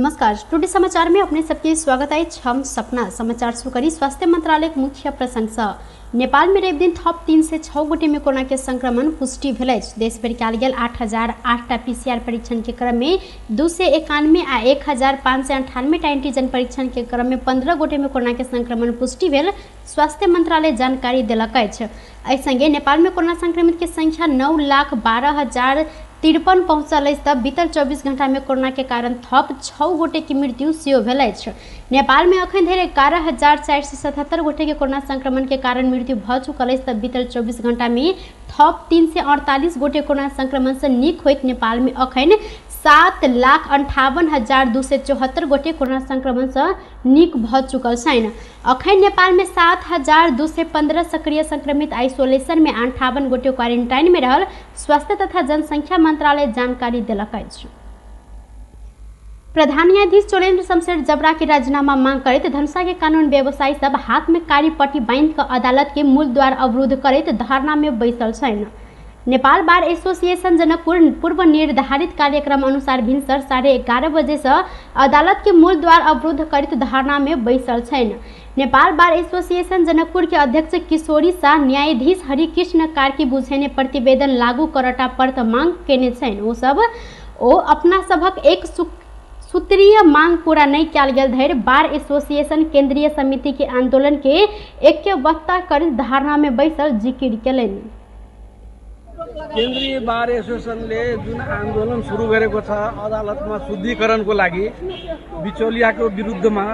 नमस्कार, टुडे समाचार में अपने सबके स्वागत अछि। हम सपना समाचार शुरू करी स्वास्थ्य मंत्रालय मुख्य प्रसंग से। नेपाल में रवि दिन थप 306 गोटे में कोरोना के संक्रमण पुष्टि भेल अछि। देश भरि कयल गेल 8008 टा पीसीआर परीक्षण के क्रम में 291 आ 1598 टा एंटीजन परीक्षण के क्रम में 15 गोटे में कोरोना के संक्रमण पुष्टि भेल स्वास्थ्य मंत्रालय जानकारी देलक अछि। एहि संगे नेपाल में कोरोना संक्रमित के संख्या 9,12,053 पहुंचल अछि तऽ बीतल 24 घंटा में कोरोना के कारण थप 6 गोटे के मृत्यु सेहो भेल अछि। नेपाल में अखन धरि 11,477 गोटे के कोरोना संक्रमण के कारण मृत्यु भऽ चुकल अछि तऽ बीतल 24 घंटा में थप 348 गोटे कोरोना संक्रमण से नीक होइत नेपाल में अखन 7,58,274 गोटे कोरोना संक्रमण से नीक भऽ चुकल छनि। अखन नेपाल में 7,215 सक्रिय संक्रमित आइसोलेशन में 58 गोटे क्वारेंटाइन में रहल स्वास्थ्य तथा जनसंख्या मंत्रालय जानकारी देलक अछि। प्रधान न्यायाधीश चोलेन्द्र शमशेर जबरा के राजीनामा मांग करैत धनुषा के कानून व्यवसायी सब हाथ में कारी पट्टी बांधि कऽ अदालत के मूल द्वार अवरुद्ध करैत धरना में बैसल छनि। नेपाल बार एसोसिएशन जनकपुर पूर्व निर्धारित कार्यक्रम अनुसार भिनसर 11:30 बजे से अदालत के मूल द्वार अवरुद्ध करैत धरना में बैसल छनि। नेपाल बार एसोसिएशन जनकपुर के अध्यक्ष किशोरी शाह न्यायाधीश हरिकृष्ण कार्की बुझेने प्रतिवेदन लागू करटा पर्त मांग केने छनि। ओ सब ओ अपना सभक एक सूत्रीय मांग पूरा नहीं कयल गेल धरि बार एसोसिएशन केंद्रीय समिति के आंदोलन के ऐक्यबद्धता करैत धरना में बैसल जिकिर केलनि। केन्द्रीय बार एसोसिएसनले जुन आन्दोलन सुरु गरेको छ अदालतमा शुद्धिकरणको लागि बिचौलियाको विरुद्धमा,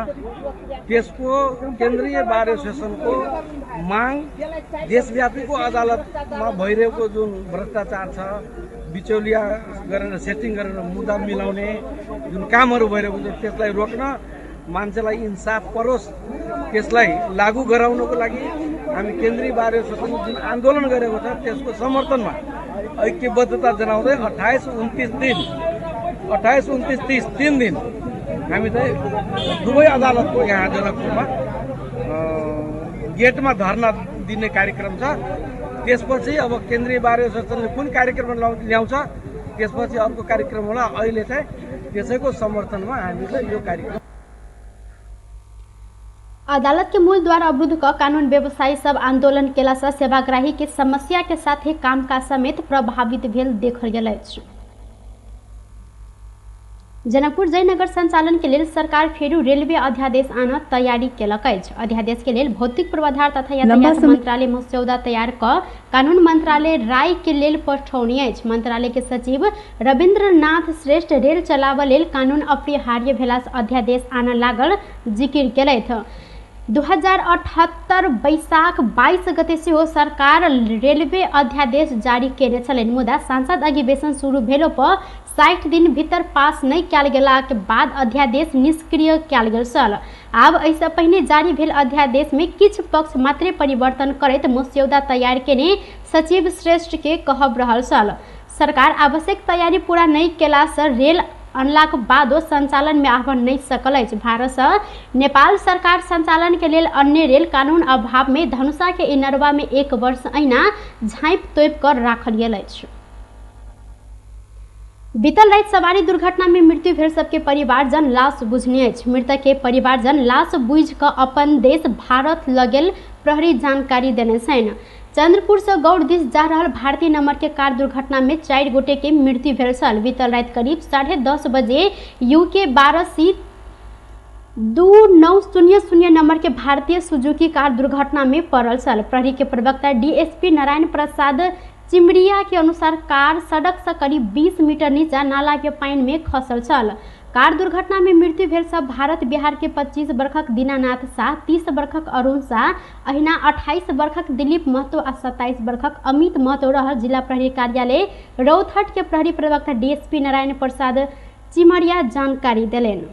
त्यसको केन्द्रीय बार एसोसिएसनको माग देशव्यापीको अदालतमा भइरहेको जुन भ्रष्टाचार छ, बिचौलिया गरेर सेटिङ गरेर मुद्दा मिलाउने जुन कामहरू भइरहेको छ त्यसलाई रोक्न, मान्छेलाई इन्साफ परोस् त्यसलाई लागू गराउनको लागि हामी केन्द्रीय बार एसोसिएसनले जुन आन्दोलन गरेको छ त्यसको समर्थनमा ऐक्यबद्धता जनाउँदै 28, 29 दिन, 28, 29, 30 3 दिन हामी चाहिँ दुवै अदालतको यहाँ जनकपुरमा गेटमा धरना दिने कार्यक्रम छ। त्यसपछि अब केन्द्रीय बार एसोसिएसनले कुन कार्यक्रम ल्याउँछ त्यसपछि अर्को कार्यक्रम होला। अहिले चाहिँ त्यसैको समर्थनमा हामी चाहिँ यो कार्यक्रम। अदालत के मूल द्वार अवरुद्ध क कानून व्यवसायी सब आंदोलन केला से सेवाग्राही के समस्या के साथ ही कामकाज समेत प्रभावित भेल देखल गेल अछि। जनकपुर जयनगर संचालन के लेल सरकार फेरू रेलवे अध्यादेश आन तैयारी केलक अछि। अध्यादेश के लेल भौतिक पूर्वाधार तथा यातायात मंत्रालय मस्यौदा तैयार क कानून मंत्रालय राय के लेल पठौनी अछि। मंत्रालय के सचिव रविन्द्रनाथ श्रेष्ठ रेल चलाबऽ लेल कानून अपरिहार्य भेला से अध्यादेश आनऽ लागल जिकिर केलथि। 2078 वैशाख 22 गते सेहो सरकार रेलवे अध्यादेश जारी केने छलनि, मुदा संसद अधिवेशन शुरू भेलो पर 60 दिन भीतर पास नहि कयल गेलाक बाद अध्यादेश निष्क्रिय कयल गेल छल। आब एहिसँ पहिने जारी भेल अध्यादेश में किछु पक्ष मात्रे परिवर्तन करैत मस्यौदा तैयार केने सचिव श्रेष्ठ के कहब रहल छल। सरकार आवश्यक तैयारी पूरा नहि केलासँ रेल अनलाक बादो संचालन में आबऽ नहि सकल अछि। भारत सँ नेपाल सरकार संचालन के लेल अन्य रेल कानून अभाव में धनुषा के इनरवा में एक वर्ष अहिना झाँपि तोपि कऽ राखल गेल अछि। बीतल राति सवारी दुर्घटना में मृत्यु भेल सबके परिवारजन लाश बुझने अछि। मृतक के परिवारजन लाश बुझि कऽ अपन देश भारत लऽ गेल प्रहरी जानकारी देने छनि। चंद्रपुर से गौड़ दिस जा रहल भारतीय नंबर के कार दुर्घटना में 4 गोटे के मृत्यु भेल छल। बीतल राति करीब 10:30 बजे यूके 12 सी 2900 नंबर के भारतीय सुजुकी कार दुर्घटना में पड़ल छल। प्रहरी के प्रवक्ता डीएसपी नारायण प्रसाद चिमरिया के अनुसार कार सड़क से करीब 20 मीटर नीचा नाला के पानि में खसल छल। कार दुर्घटना में मृत्यु भेल सब भारत बिहार के 25 बरखक दीनानाथ शाह, 30 बरखक अरुण शाह, अहिना 28 बरखक दिलीप महतो आ 27 बरखक अमित महतो रहल जिला प्रहरी कार्यालय रौतहट के प्रहरी प्रवक्ता डीएसपी नारायण प्रसाद चिमरिया जानकारी देलनि।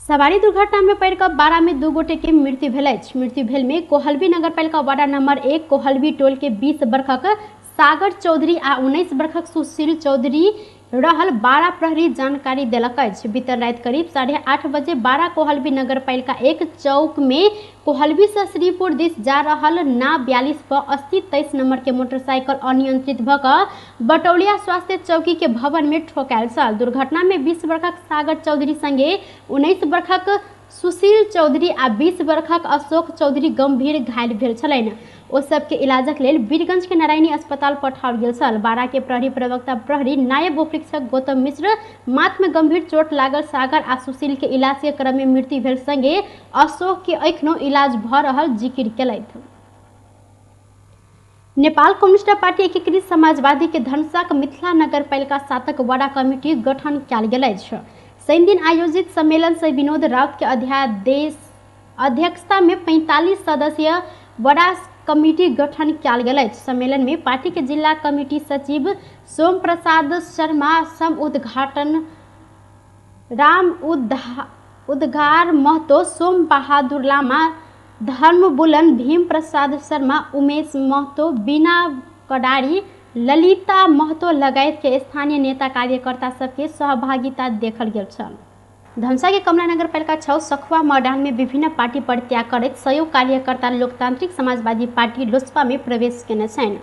सवारी दुर्घटना में पड़ि कऽ 12 में 2 गोटे के मृत्यु भेल अछि। मृत्यु भेल में कोहलबी नगरपालिका वार्ड नंबर 1 कोहलबी टोल के 20 बरखक सागर चौधरी आ 19 बरखक सुशील चौधरी रहल बारा प्रहरी जानकारी देलक अछि। बीतल राति करीब 8:30 बजे बारा कोहलबी नगरपालिका 1 चौक में कोहलबी से श्रीपुर दिस जा रहल ना 42 पर 8023 नंबर के मोटरसाइकिल अनियंत्रित भ क बटौलिया स्वास्थ्य चौकी के भवन में ठोकायल छल। दुर्घटना में 20 वर्षक सागर चौधरी संगे 19 वर्षक सुशील चौधरी आ 20 वर्षक अशोक चौधरी गंभीर घायल भेल छलनि। ओ सबके इलाजक लेल वीरगंज के नारायणी अस्पताल पठाओल गेल छल। बारा के प्रहरी प्रवक्ता प्रहरी नायब उपरीक्षक गौतम मिश्र माथ में गंभीर चोट लागल सागर आ सुशील के इलाज के क्रम में मृत्यु भेल संगे अशोक के एखनो इलाज भ रहल जिक्र केलथि। नेपाल कम्युनिस्ट पार्टी एकीकृत समाजवादी के धनुषाक मिथिला नगरपालिका 7 वडा कमिटी गठन कयल गेल अछि। शनि दिन आयोजित सम्मेलन से विनोद राउत के अध्यक्षता में 45 सदस्यीय वडा कमिटी गठन कयल गेल अछि। सम्मेलन में पार्टी के जिला कमिटी सचिव सोम प्रसाद शर्मा सम उद्घाटन राम उद्गार महतो, सोम बहादुर लामा, धर्म बुलन, भीम प्रसाद शर्मा, उमेश महतो, बीना कडारी, ललिता महतो लगायत के स्थानीय नेता कार्यकर्ता सबके सहभागिता देखल गेल छल। धनुषा के कमला नगरपालिका 6 सखुआ मैदान में विभिन्न पार्टी परित्याग करैत सयौं कार्यकर्ता लोकतांत्रिक समाजवादी पार्टी लोसपा में प्रवेश केने छनि।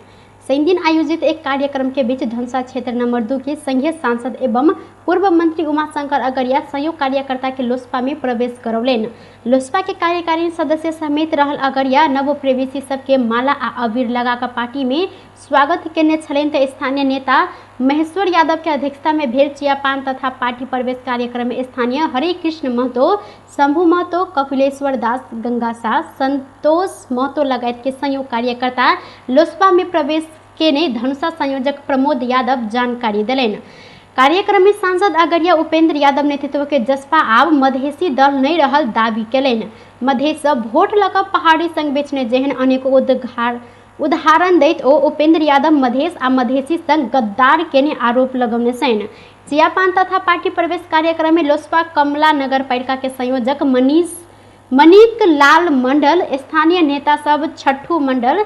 शनि दिन आयोजित एक कार्यक्रम के बीच धनुषा क्षेत्र नंबर 2 के संघीय सांसद एवं पूर्व मंत्री उमाशंकर अगरिया सयौं कार्यकर्ता के लोसपा में प्रवेश करौलनि। लोसपा के कार्यकारिणी सदस्य समेत रहल अगरिया नवप्रवेशी सबके माला आ अबीर लगा कऽ पार्टी में स्वागत केने छलनि। तऽ स्थानीय नेता महेश्वर यादव के अध्यक्षता में भेल चियापान तथा पार्टी प्रवेश कार्यक्रम में स्थानीय हरे कृष्ण महतो, शंभू महतो, कपिलेश्वर दास, गंगा शाह, संतोष महतो लगायत के संयोग कार्यकर्ता लोसपा में प्रवेश केने धनुषा संयोजक प्रमोद यादव जानकारी देलनि। कार्यक्रम में सांसद अगरिया उपेंद्र यादव नेतृत्व के जसपा आब मधेसी दल नहीं रहल दावी केलनि। मधेस वोट लऽ कऽ पहाड़ी संग बेचने जेहन अनेको उदाहरण दैत ओ उपेंद्र यादव मधेस आ मधेसी संग गद्दार केने आरोप लगौने छनि। चियापान तथा पार्टी प्रवेश कार्यक्रम में लोसपा कमला नगरपालिका के संयोजक मनीक लाल मंडल, स्थानीय नेता सब छठू मंडल,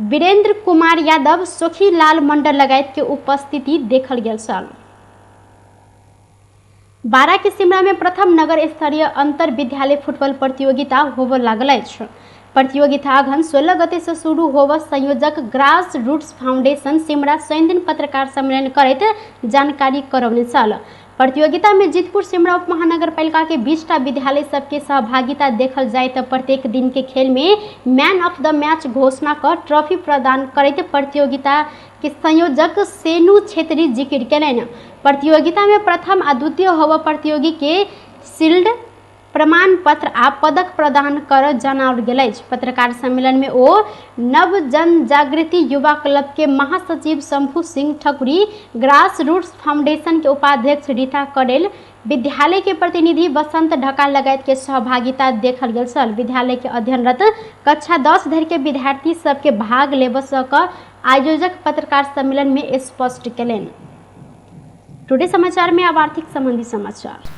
वीरेंद्र कुमार यादव, सोखी लाल मंडल लगायत के उपस्थिति देखल गेल छल। बारा के सिमरा में प्रथम नगर स्तरीय अंतर विद्यालय फुटबॉल प्रतियोगिता होबय लागल अछि। प्रतियोगिता अघन 16 गते से शुरू होब संयोजक ग्रास रूट्स फाउंडेशन सिमरा शनि दिन पत्रकार सम्मेलन करैत जानकारी करौने छल। प्रतियोगिता में जितपुर सिमरा उप महानगरपालिका के 20टा विद्यालय सबके सहभागिता देखल जाय तऽ प्रत्येक दिन के खेल में मैन ऑफ the match घोषणा क ट्रॉफी प्रदान करैत प्रतियोगिता के संयोजक सेनू छेत्री जिक्र केलनि। प्रतियोगिता में प्रथम आ द्वितीय होब प्रतियोगी के शील्ड, प्रमाण पत्र आ पदक प्रदान कर जनाओल गेल अछि। पत्रकार सम्मेलन में ओ नव जन जागृति युवा क्लब के महासचिव Shambhu Singh Thakuri, grass roots foundation के उपाध्यक्ष रीता कडेल, विद्यालय के प्रतिनिधि बसंत ढका लगायत के सहभागिता देखल गेल छल। विद्यालय के अध्ययनरत कक्षा 10 धरि के विद्यार्थी सबके भाग लेबऽ क आयोजक पत्रकार सम्मेलन में स्पष्ट केलनि। टुडे समाचार में अब आर्थिक संबंधी समाचार।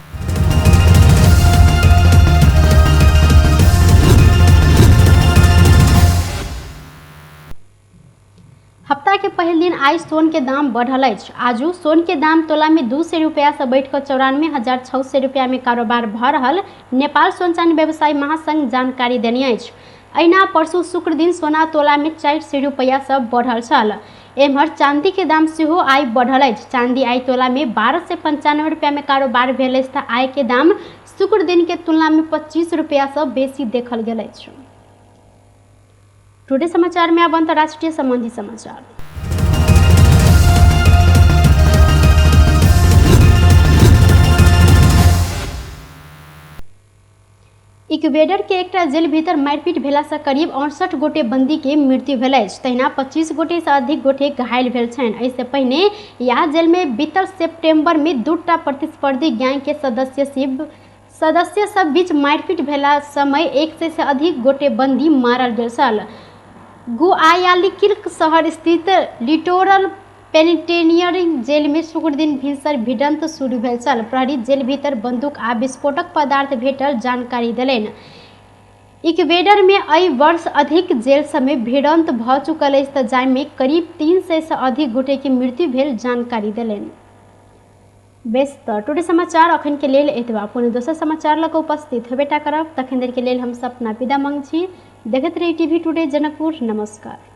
हफ्ता के पहिल दिन आइ सोन के दाम बढ़ल अछि। आजू सोन के दाम तोला में 200 रुपया से बढ़ि कऽ 94,600 रुपया में कारोबार भऽ रहल नेपाल सोन चानी व्यवसायी महासंघ जानकारी देने अछि। अहिना परसू शुक्र दिन सोना तोला में 400 रुपया से बढ़ल छल। एम्हर चांदी के दाम सेहो आइ बढ़ल अछि। चांदी आइ तोला में 1295 रुपया में कारोबार भेल अछि तऽ आइ के दाम शुक्र दिन के तुलना में 25 रुपया से बेसी देखल गेल अछि। टुडे समाचार में अब अंतर्राष्ट्रीय संबंधी समाचार। इक्वेडर के एकटा जेल भीतर मारिपीट भेलासँ करीब 68 गोटे बंदी के मृत्यु भेल अछि। तहिना 25 गोटे से अधिक गोटे घायल भेल छनि। एहिसँ पहिने इएह जेल में बीतल सेप्टेम्बर में 2टा प्रतिस्पर्धी गैंग के सदस्य सब बीच मारिपीट भेला समय 100 से अधिक गोटे बंदी मारल गेल छल। गुआयाकिल शहर स्थित लिटोरल पेनिटेनियरी जेल में शुक्र दिन भिनसर भिड़ंत शुरू भेल छल। प्रहरी जेल भीतर बंदूक आ विस्फोटक पदार्थ भेटल जानकारी देलनि। इक्वेडर में एहि वर्ष अधिक जेल सब में भिड़ंत भऽ चुकल अछि तऽ जाहिमे करीब 300 से अधिक गोटे के मृत्यु भेल जानकारी देलनि। बेस तऽ टुडे समाचार अखन के लेल एतबा। पुनः दोसर समाचार लऽ कऽ उपस्थित हेबेटा करब। तखन देर के लेल हम सब अपना विदा मांग छी। देखैत रही टीवी टुडे जनकपुर। नमस्कार।